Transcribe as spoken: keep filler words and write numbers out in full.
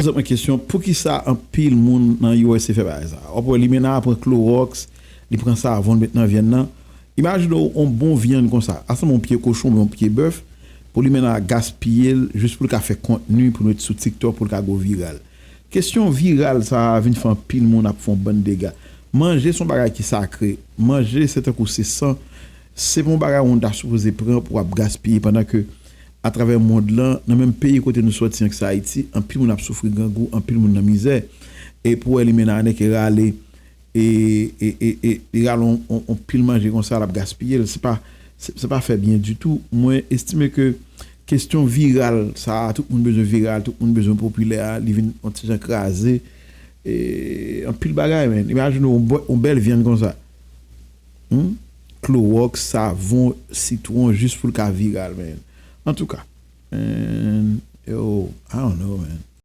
Poze mwen kesyon, poukisa anpil moun nan U S A fè bagay sa? W ap wè limena a pran klowòks, li pran savon, li met nan vyann nan. Imajine w yon bon vyann konsa, asanm yon pye kochon oubyen yon pye bèf, pou limena a gaspiye l jis pou l ka fè kontni pou l met sou TikTok pou l ka go viral. Kesyon viral sa a vin fè anpil moun ap fè yon bann dega. Manje se yon bagay ki sakre. Manje se tankou se san. Se pa yon bagay ou ta sipoze pran pou w ap gaspiye pandan ke atravè mond lan, nan menm peyi kote nou sòti an ki se Ayiti, anpil moun ap soufri grangou, anpil moun nan mizè. E pou wè limena a nèk e rale e, e, e, e li rale yon, yon, yon pil manje konsa, l ap gaspiye l. Se pa, se, se pa fè byen ditou. Mwen estime ke kesyon viral sa a, tout moun bezwen viral, tout moun bezwen popilè a, li vin yon ti jan kraze e, anpil bagay, men. Imajine w yon bè- yon bèl vyann konsa. Hmm? Klowòks, savon, sitwon, jis pou l ka viral, men. Antouka, and, yo, I don't know, man.